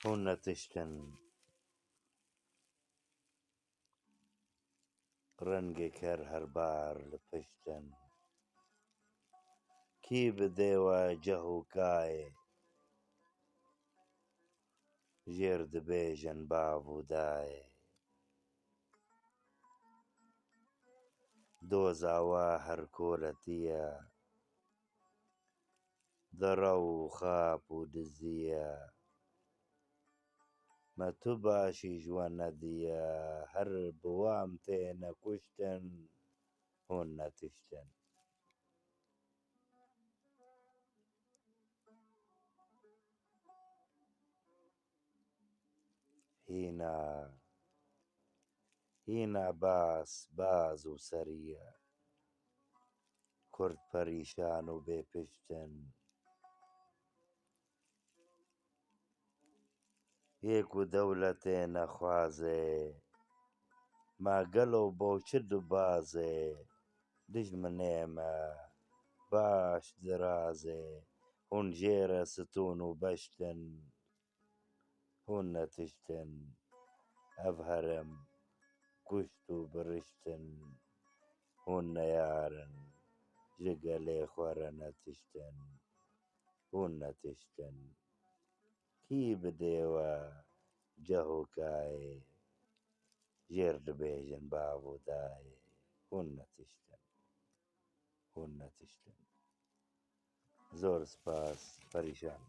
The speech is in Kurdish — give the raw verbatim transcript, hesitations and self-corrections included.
Hûn netiştin. Rengê ker her bar li pişt in. Kî bi dêwa ceh û kayê jêr dibêjin bav û dayê. Doza wa her koletî ye. Derew û xap û dizî ye. Me tu başî ji we nediye, her bi wan têne kuştin, hûn netiştin. Hîna, hîna baz, baz û serî ye. Kurd perîşan û bêpişt in. Yê ku dewletê nexwaze, ma gelo bo çi dibazê? Dijminê me baş dirazê, hûn jê re stûn û beşt in. Hûn netiştin, ev herêm kuşt û biriştin. Hûn neyar in, ji gelê xwe re netiştin. Hûn netiştin. Kî bi dêwa ceh û kayê jêr dibêjin bav û dayê? Hûn netiştin. Hûn netiştin. Zor spas, perîşan.